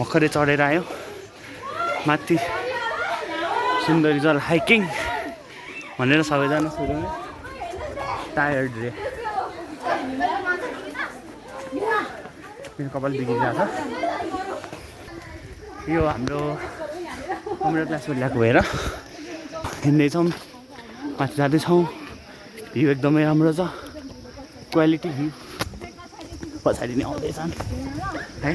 भर्खरै चढेर आयो माथि सुन्दरी जल हाइकिङ भनेर सबैजना सुरुमै टायर्ड रे मेरो कपाल बिग्रिरहेको छ यो हाम्रो कम्प्युटर क्लासबाट ल्याएको भएर हिँड्दैछौँ माथि जाँदैछौँ भ्यू एकदमै राम्रो छ क्वालिटी भ्यू पछाडि नै आउँदैछन् है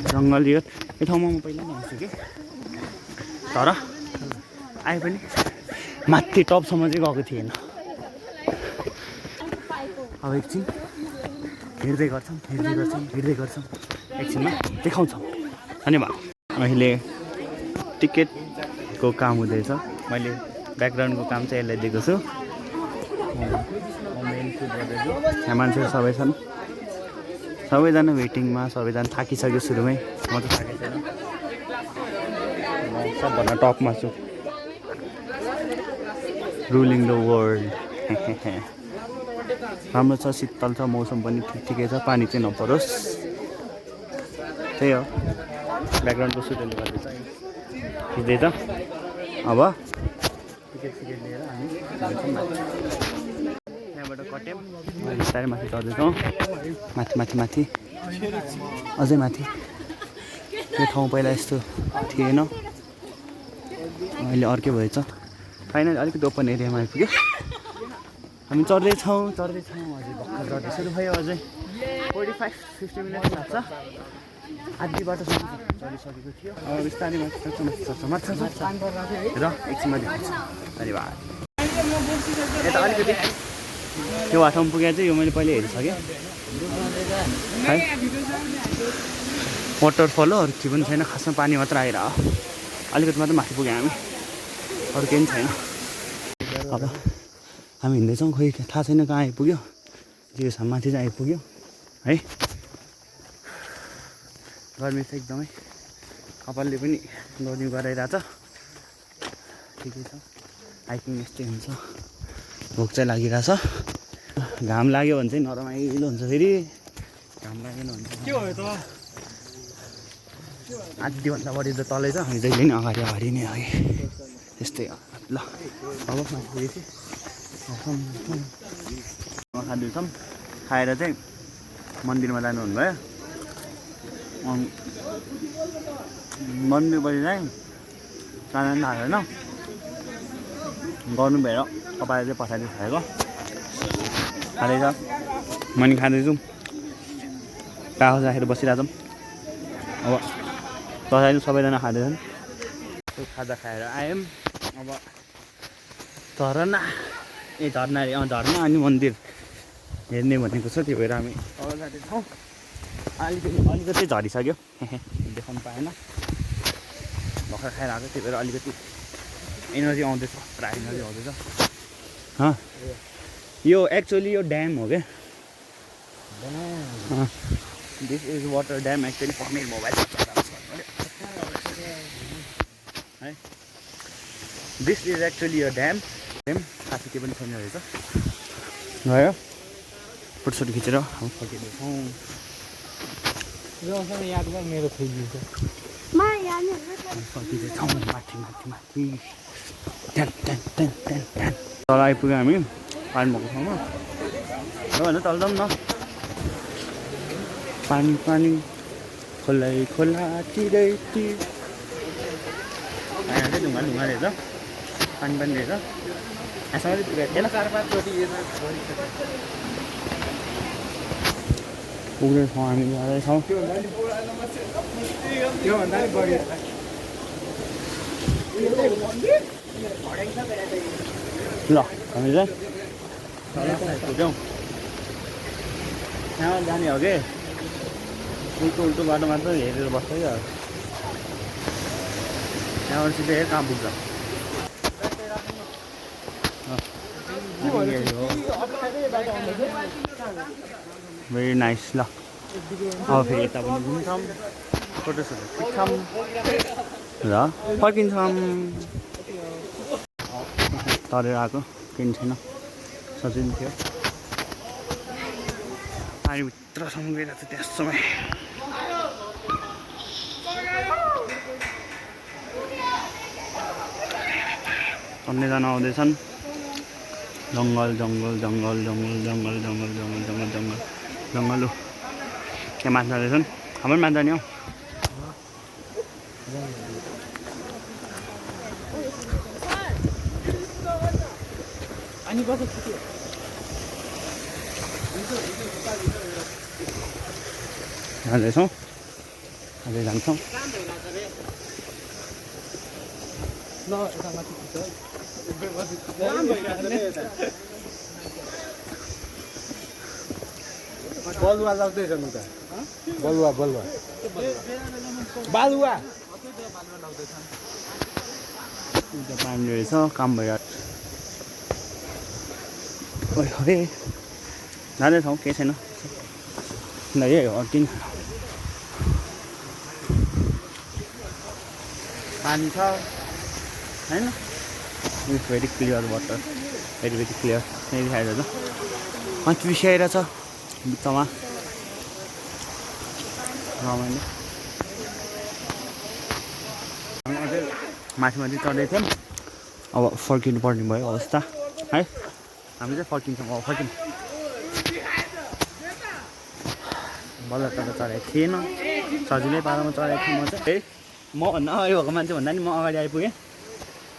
जङ्गल यो ठाउँमा म पहिला पनि आउँछु कि तर आए पनि माथि टपसम्म चाहिँ गएको थिएन अब एकछिन हिँड्दै गर्छौँ एकछिनमा देखाउँछौँ धन्यवाद अहिले टिकटको काम हुँदैछ मैले ब्याकग्राउन्डको काम चाहिँ यसलाई दिएको छु यहाँ मान्छेहरू सबै छन् सबैजना वेटिङमा सबैजना थाकिसक्यो सुरुमै म त थाकेको छैन म सबभन्दा टपमा छु रुलिङ द वर्ल्ड राम्रो छ शीतल छ मौसम पनि ठिकै छ पानी चाहिँ नपरोस् त्यही हो ब्याकग्राउन्डको सुटले गर्दै छ खिच्दै छ अब टिकट लिएर हामी जान्छौँ त्यहाँबाट कट्यौँ बिस्तारै माथि चढ्दैछौँ माथि अझै माथि त्यो ठाउँ पहिला यस्तो थिएन अहिले अर्कै भएछ फाइनली अलिकति ओपन एरियामा आइपुग्यो हामी चढ्दैछौँ अझै भर्खर चढ्दै सुरु भयो अझै 45-50 मिनट लाग्छ आधी बाटोसम्म चढिसकेको थियो अब बिस्तारै माथि र एकछिनमा देखाउँछु धन्यवाद यता अलिकति त्यो बाटोमा पुगेर चाहिँ यो मैले पहिले हेरिसकेँ है वाटरफल हो अरू के पनि छैन खासमा पानी मात्र आइरह अलिकति मात्र माथि पुग्यौँ हामी अरू केही पनि छैन अब हामी हिँड्दैछौँ खोइ थाहा छैन कहाँ आइपुग्यो जिरोसम्म माथि चाहिँ आइपुग्यो है गर्मी छ एकदमै कपालले पनि लोडिङ गराइरहेछ ठिकै छ हाइकिङ यस्तै हुन्छ भोक चाहिँ लागिरहेछ घाम लाग्यो भने चाहिँ नरमाइलो हुन्छ फेरि घाम लागेन भने के भयो त आधीभन्दा बढी त तलै छ हामी जहिले नि अगाडि नै है त्यस्तै ल अब माथि पुगेपछि खाँदैछौँ खाएर चाहिँ मन्दिरमा जानु हुनुभयो मन्दिरपछि चाहिँ खाना पनि खाएन गर्नु भएर तपाईँले चाहिँ पछाडि खाएको खाँदैछ मैले खाँदैछु कागज राखेर बसिरहेछौँ अब पछाडि सबैजना खाँदैछन् खाजा खाएर आयौँ अब झरना झरना झरना अनि मन्दिर हेर्ने भनेको छ त्यो भएर हामी अब जाँदैछौँ अलिकति झरिसक्यो देखाउनु पाएन भर्खर खाएर आएको त्यही भएर अलिकति एनर्जी आउँदैछ पुरा एनर्जी आउँदैछ यो एक्चुअली यो ड्याम हो क्या this is water dam actually for मेरो मोबाइल है दिस इज एक्चुअली यो ड्याम खासै के पनि छैन रहेछ गयो फोटोसोटो खिचेर हामी फर्किँदैछौँ मेरो फर्किँदैछौँ माथि तल आइपुग्यो हामी पानी भएको ठाउँमा हो भने तल जाउँ न पानी खोला तिरै चाहिँ ढुङ्गा रहेछ पानी रहेछ यहाँसँग पुग्ने ठाउँ हामी जाँदैछौँ ल हामी चाहिँ पुग्यौँ यहाँ जाने हो कि उल्टो बाटो मात्र हेरेर बस्छ क्या यहाँबाट सिधै हेर कहाँ पुग्छ भेरी नाइस ल अब फेरि यता पनि घुम्छौँ फोटोसोटो खिच्छौँ र फर्किन्छौँ तरेर आएको केही छैन सजिलो थियो पानीभित्रसम्म गइरहेको थियो त्यस समय कन्याजना आउँदैछन् जङ्गल जङ्गल जङ्गल जङ्गल जङ्गल जङ्गल जङ्गल जङ्गल जङ्गल जङ्गल हो त्यहाँ मान्छे जाँदैछन् हाम्रो पनि मान्छे नि हौ जाँदैछौँ अझै जान्छौँ बलुवा लाग्दैछ नि त बलुवा बलुवा बालुवा पानी रहेछ काम भइरहेको ओइ जाँदैछौँ केही छैन ल यही हो किन पानी छ होइन it's very clear water very very clear यहीँ देखाइरहेको छ माथि बिसाइरहेछ बिचमा रमाइलो हामी अझै माथि माथि चढ्दै थियौँ अब फर्किनु पर्ने भयो अवस्था है हामी चाहिँ फर्किन्छौँ अब फर्किनु बल्ल तल चढेको थिएन सजिलै पारामा चढेको थिएँ म चाहिँ मभन्दा अगाडि भएको मान्छे भन्दा नि म अगाडि आइपुगेँ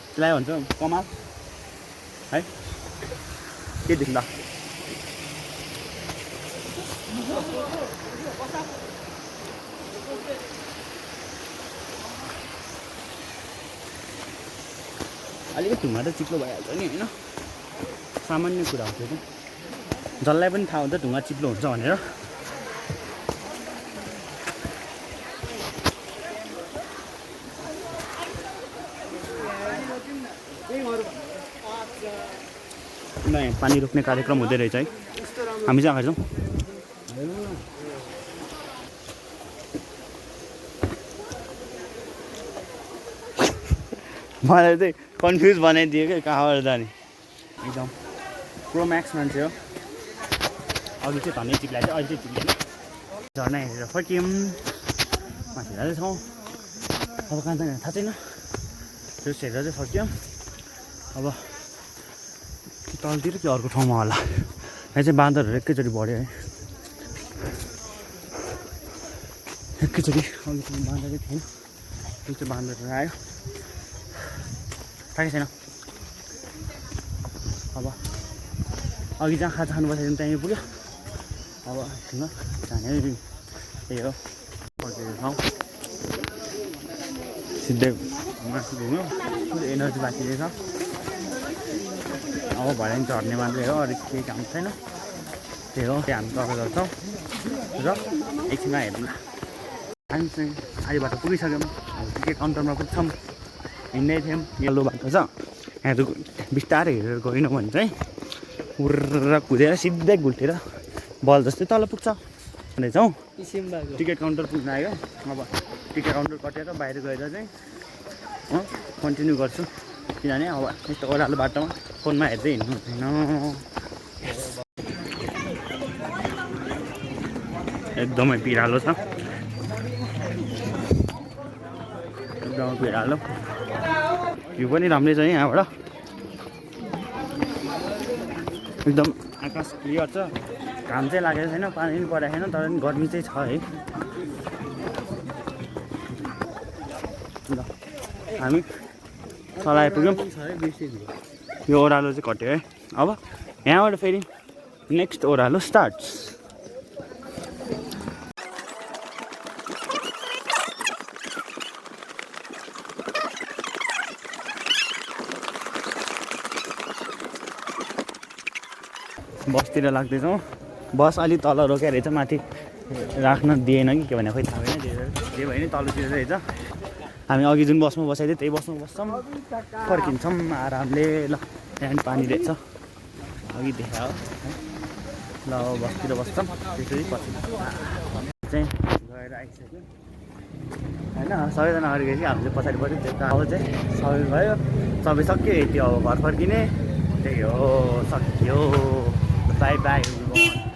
त्यसलाई भन्छ कमाल है के देख्दा अलिकति ढुङ्गा त चिप्लो भइहाल्छ नि होइन सामान्य कुरा हो त्यो त जसलाई पनि थाहा हुन्छ ढुङ्गा चिप्लो हुन्छ भनेर नयाँ पानी रोक्ने कार्यक्रम हुँदै रहेछ है हामी चाहिँ अगाडि जाउँ मलाई चाहिँ कन्फ्युज बनाइदियो क्या कहाँबाट जाने एकदम प्रो म्याक्स मान्छे हो अघि चाहिँ धनै चिप्ला चाहिँ अहिले चाहिँ चिप्लेन झर्ना हेरेर फर्क्यौँ माथि जाँदैछौँ अब कहाँ जाने थाहा छैन त्यो हेरेर चाहिँ फर्क्यौँ अब तलतिर कि अर्को ठाउँमा होला यहाँ चाहिँ बाँदरहरू एकैचोटि बढ्यो है एकैचोटि अघि चाहिँ बाँदरै थिएन त्यो चाहिँ बाँदरहरू आयो थाहा छैन अब अघि जहाँ खाजा खानु बसेको त्यहीँ पुग्यो अब हिँड्न जाने त्यही हो फर्केको ठाउँ सिधै माथि घुम्यो एनर्जी बाँकी रहेछ अब भरे पनि झर्ने मात्रै हो अरू केही काम छैन त्यही हो त्यही हामी तल गर्छौँ र एकछिनमा हेर्नु हामी चाहिँ अहिले बाटो पुगिसक्यौँ अब टिकट काउन्टरमा पुग्छौँ हिँड्दै थियौँ यल्लो बाटो छ यहाँ त बिस्तारै हेरेर गएन भने चाहिँ पुरा कुदेर सिधै गुल्टेर बल जस्तै तल पुग्छ भन्दैछौँ टिकट काउन्टर पुग्न आयो अब टिकट काउन्टर कटेर बाहिर गएर चाहिँ कन्टिन्यू गर्छु किनभने अब यस्तो ओह्रालो बाटोमा फोनमा हेर्दै हिँड्नु हुँदैन एकदमै पिरालो छ एकदमै पिरालो भ्यू पनि राम्रै छ यहाँबाट एकदम आकाश क्लियर छ घाम चाहिँ लागेको छैन पानी पनि परेको छैन तर पनि गर्मी चाहिँ छ है ल हामी तल आइपुग्यौँ यो ओह्रालो चाहिँ कट्यो है अब यहाँबाट फेरि नेक्स्ट ओह्रालो स्टार्ट्स बसतिर लाग्दैछौँ बस अलिक तल रोकेर रहेछ माथि राख्न दिएन कि के भने खोइ थाहा भएन जे भयो नि तलतिर रहेछ हामी अघि जुन बसमा बसाइदियो त्यही बसमा बस्छौँ फर्किन्छौँ आरामले ल त्यहाँ पनि पानी रहेछ अघि देखा हो ल बसतिर बस्छौँ त्यसरी पछि चाहिँ गएर आइसक्यो होइन सबैजना अगाडि गएपछि हामी चाहिँ पछाडि पऱ्यो त्यो अब चाहिँ सबै भयो सबै सक्यो यति अब घर फर्किने त्यही हो सक्यो बाई बाई